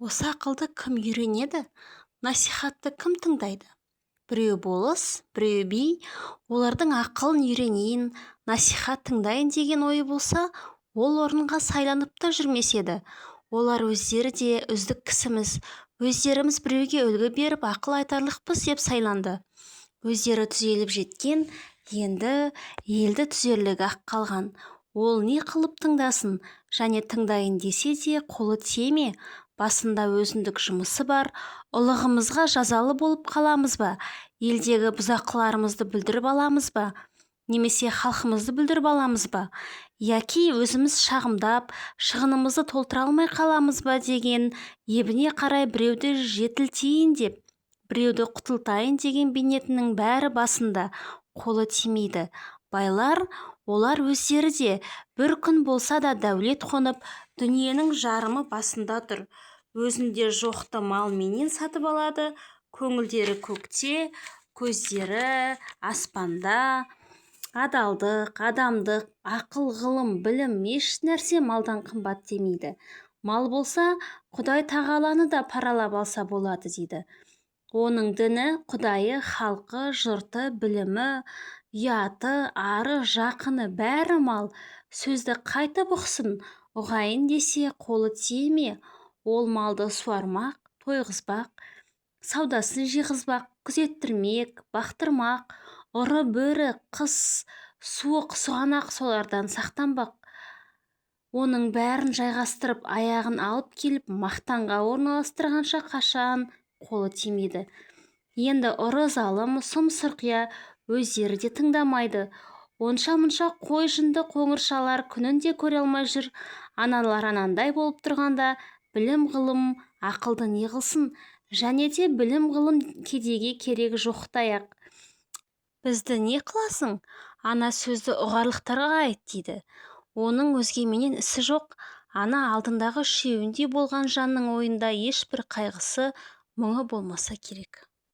Осы ақылды кім үйренеді? Насихатты кім тыңдайды? Біреу болыс, біреу би, олардың ақылын үйренейін, насихат тыңдайын деген ойы болса, ол орынға сайланып та жүрмес еді. Олар өздері де үздік кісіміз, өздеріміз біреуге үлгі беріп ақыл айтарлықпыз деп сайланды. Өздері түзеліп жеткен, енді елді түзерлігі-ақ қалған. Ол не қылып тыңдасын, және тыңдайын десе де қолы тие ме? Басында өзіндік жұмысы бар, ұлығымызға жазалы болып қаламыз ба, елдегі бұзақыларымызды бүлдіріп аламыз ба, немесе халқымызды бүлдіріп аламыз ба, яки өзіміз шағымдап, шығынымызды толтыра алмай қаламыз ба деген ебіне қарай біреуді жетілтейін деп, біреуді құтылтайын деген бейнетінің бәрі басында, қолы тимейді. Байлар, олар өздері де бір күн болса да дәулет қонып, дүниенің жарымы басында тұр. Өзінде жоқты малменен сатып алады, көңілдері көкте, көздері аспанда. Адалдық, адамдық, ақыл, ғылым, білім еш нәрсе малдан қымбат демейді. Мал болса, Құдай тағаланы да паралап алса болады дейді. Оның діні, құдайы, халқы, жұрты, білімі, ұяты, ары, жақыны бәрі мал. Сөзді қайтып ұқсын, ұғайын десе қолы тие ме? Ол малды суармақ, тойғызбақ, саудасын жиғызбақ, күзеттірмек, бақтырмақ, ұры, бөрі, қыс, суық, сұғанақ солардан сақтанбақ. Оның бәрін жайғастырып, аяғын алып келіп, мақтанға орналастырғанша қашан қолы тимейді. Енді ұры залым, сұм сұрқия өздері де тыңдамайды. Онша-мұнша қой жүнді қоңыршалар күнін де көре алмай жүр. Аналар анандай болып тұрғанда білім, ғылым, ақылды не қылсын? Және де білім, ғылым кедейге керегі жоқтай-ақ. Бізді не қыласың? Ана сөзді ұғарлықтарға айт дейді. Оның өзгеменен ісі жоқ. Ана алдындағы үшеуіндей болған жанның ойында ешбір қайғысы, мұңы болмаса керек.